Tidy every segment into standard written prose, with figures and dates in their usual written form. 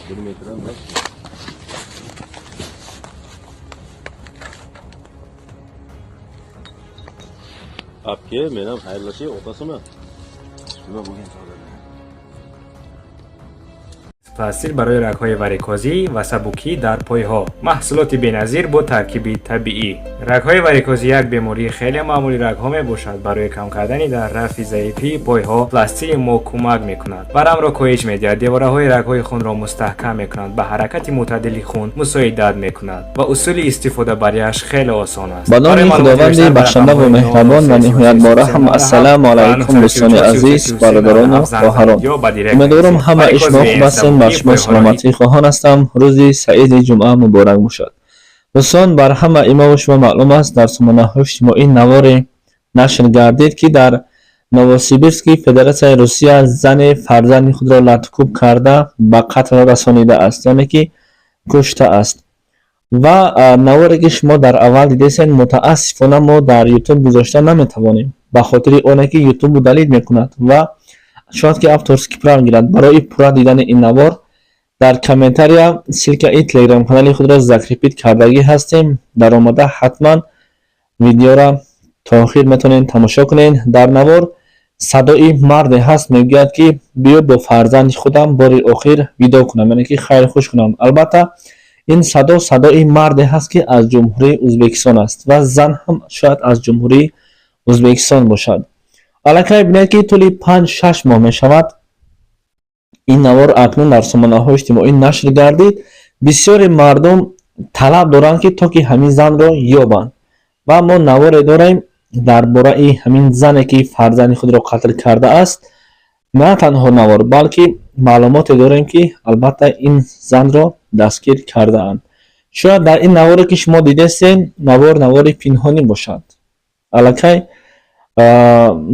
1 metr ham. Aka, men ham xayrlashay, otasiman. Nima bo'lgan taqdirda? Пластил барои рагҳои варикозӣ ва сабукӣ дар пойҳо. Маҳсулоти беназир бо таркиби табиӣ. Рагҳои варикозӣ як бемории хеле маъмули рагҳо мебошад. Барои кам кардани дар рафъи заифии пойҳо пластили мо кӯмак мекунад. Варамро коҳиш медиҳад, девораҳои рагҳои хунро мустаҳкам мекунад, ба ҳаракати мӯътадили хун мусоидат мекунад ва усули истифодабарияш хеле осон аст. Ба номи Худованди бахшанда ва меҳрабон ва ниҳоят бораҳм. Ассалому алайкум, дӯстони азиз, бародарону хоҳарон. Умедворам, ҳамаи шумо хуб ҳастем. Бар шумо саломатӣ хоҳон ҳастам. Рӯзи саиди ҷумъа муборак бошад. Дӯстон, бар ҳамаи мову шумо маълум аст, дар сомонаҳои иҷтимоӣ наворе нашр гардид, ки дар Новосибирски, Федератсияи Русия, зане фарзанди худро латукӯб карда, ба қатл расонидааст, яъне ки куштааст. Ва наворе ки шумо дар аввал дидесен, мутаассифона, мо дар Ютуб гузошта наметавонем, ба хотири оне ки Ютуб удалить мекунад ва шояд ки авторский прав гирад. Барои пурра дидани ин навор дар комментария ссылкаи телеграм-канали худро закрепить кардагӣ ҳастем. Даромада, ҳатман видеора то охир метавонед тамошо кунед. Дар навор садои марде ҳаст, мегӯяд, ки биё, бо фарзанди худам бори охир видо кунам, яъне ки хайру хуш кунам. Албатта, ин садо садои марде ҳаст, ки аз Ҷумҳурии Ӯзбекистон аст, ва зан ҳам шояд аз Ҷумҳурии Ӯзбекистон бошад. Аллакай бинед, ки тӯли 5-6 моҳ мешавад, ин навор акнун дар сомонаҳои иҷтимоӣ нашр гардид. Бисёре мардум талаб доранд, ки то ки ҳамин занро ёбанд. Ва мо наворе дорем дар бораи ҳамин зане, ки фарзанди худро қатл кардааст. На танҳо навор, балки маълумоте дорем, ки албатта ин занро дастгир кардаанд. Шояд дар ин наворе, ки шумо дидестен, навор навори пинҳонӣ бошад. Аллакай,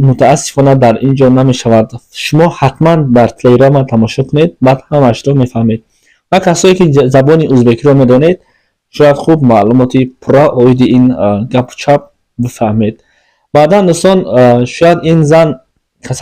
мутаассифона, дар ин ҷо намешавад. Шумо ҳатман дар Телеграма тамошо кунед, баъд ҳамаашро мефаҳмед. Ва касое ки забони узбекиро медонед, шояд хуб маълумоти пурра оиди ин гапу чап бифаҳмед. Баъдан, дӯстон, шояд ин зан касали